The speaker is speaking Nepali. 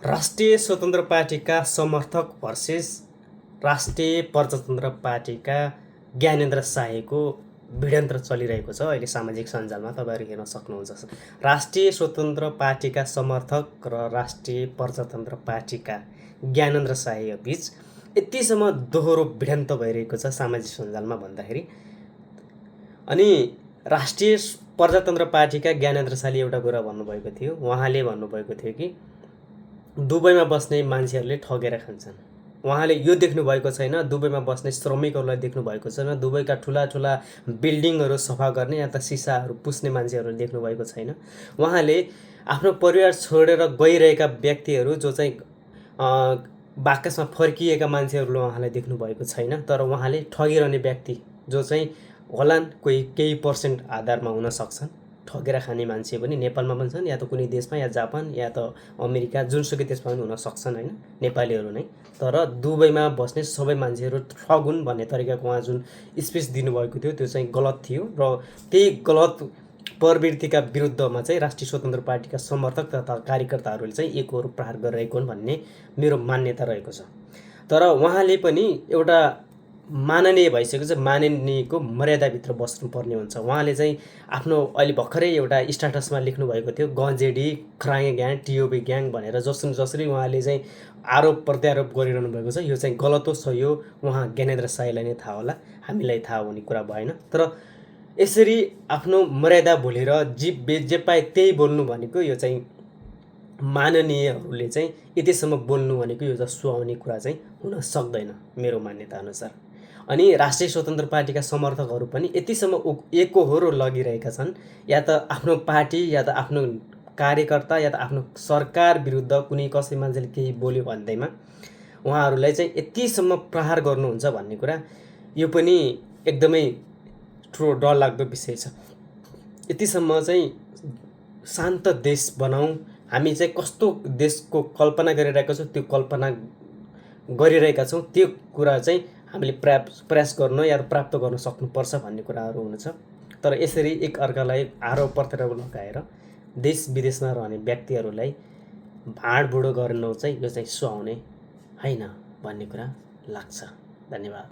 राष्ट्रिय स्वतन्त्र पार्टीका समर्थक भर्सेस राष्ट्रिय प्रजातन्त्र पार्टीका ज्ञानेन्द्र शाहीको भिडन्तर चलिरहेको छ अहिले सामाजिक सञ्जालमा तपाईँहरू हेर्न सक्नुहुन्छ। राष्ट्रिय स्वतन्त्र पार्टीका समर्थक र राष्ट्रिय प्रजातन्त्र पार्टीका ज्ञानेन्द्र शाही बीच यतिसम्म दोहोरो भिडन्त भइरहेको छ सामाजिक सञ्जालमा भन्दाखेरि। अनि राष्ट्रिय प्रजातन्त्र पार्टीका ज्ञानेन्द्र शाहले एउटा कुरा भन्नुभएको थियो। उहाँले भन्नुभएको थियो कि दुबईमा बस्ने मान्छेहरूले ठगेर खान्छन्। उहाँले यो देख्नु भएको छैन, दुबईमा बस्ने श्रमिकहरूलाई देख्नु भएको छैन, दुबईका ठुला ठुला बिल्डिङहरू सफा गर्ने या त सिसाहरू पुस्ने मान्छेहरू देख्नु भएको छैन। उहाँले आफ्नो परिवार छोडेर गइरहेका व्यक्तिहरू जो चाहिँ बाकसमा फर्किएका मान्छेहरूलाई उहाँले देख्नु भएको छैन। तर उहाँले ठगिरहने व्यक्ति जो चाहिँ होलान् कोही केही पर्सेन्ट आधारमा हुन सक्छन्, ठगेर खाने मान्छे पनि नेपालमा पनि छन्, या त कुनै देशमा, या जापान, या त अमेरिका, जुनसुकै देशमा पनि हुन सक्छन् हैन, नेपालीहरू नै। तर दुबईमा बस्ने सबै मान्छेहरू ठगुन् भन्ने तरिकाको उहाँ जुन स्पिच दिनुभएको थियो त्यो चाहिँ गलत थियो र त्यही गलत प्रवृत्तिका विरुद्धमा चाहिँ राष्ट्रिय स्वतन्त्र पार्टीका समर्थक तथा कार्यकर्ताहरूले चाहिँ एकहोरो प्रहार गरिरहेको हुन् भन्ने मेरो मान्यता रहेको छ। तर उहाँले पनि एउटा माननीय भइसकेको छ, माननीयको मर्यादाभित्र बस्नुपर्ने हुन्छ। उहाँले चाहिँ आफ्नो अहिले भर्खरै एउटा स्ट्याटसमा लेख्नु भएको थियो गजेडी क्राइङ ग्याङ टिओबी ग्याङ भनेर, जसरी उहाँले चाहिँ आरोप प्रत्यारोप गरिरहनु भएको छ। यो चाहिँ गलत हो, सही हो, उहाँ ज्ञानेन्द्र शाहीलाई नै थाहा होला, हामीलाई थाहा हुने कुरा भएन। तर यसरी आफ्नो मर्यादा भुलेर जे पाए त्यही बोल्नु भनेको यो चाहिँ माननीयहरूले चाहिँ यतिसम्म बोल्नु भनेको यो चाहिँ सुहाउने कुरा चाहिँ हुन सक्दैन मेरो मान्यता अनुसार। अनि राष्ट्रिय स्वतन्त्र पार्टीका समर्थकहरू पनि यतिसम्म एकहोरो लगिरहेका छन्, या त आफ्नो पार्टी या त आफ्नो कार्यकर्ता या त आफ्नो सरकार विरुद्ध कुनै कसै मान्छेले केही बोल्यो भन्दैमा उहाँहरूलाई चाहिँ यतिसम्म प्रहार गर्नुहुन्छ भन्ने कुरा यो पनि एकदमै ठुलो डरलाग्दो विषय छ। यतिसम्म चाहिँ शान्त देश बनाऊँ, हामी चाहिँ कस्तो देशको कल्पना गरिरहेका छौँ त्यो कल्पना गरिरहेका छौँ, त्यो कुरा चाहिँ हामीले प्रयास गर्न या प्राप्त गर्न सक्नुपर्छ भन्ने कुराहरू हुनुहुन्छ। तर यसरी एक अर्कालाई आरोप प्रत्यारोप लगाएर देश विदेशमा रहने व्यक्तिहरूलाई भाँडबुडो गर्नु चाहिँ यो चाहिँ सुहाउने होइन भन्ने कुरा लाग्छ। धन्यवाद।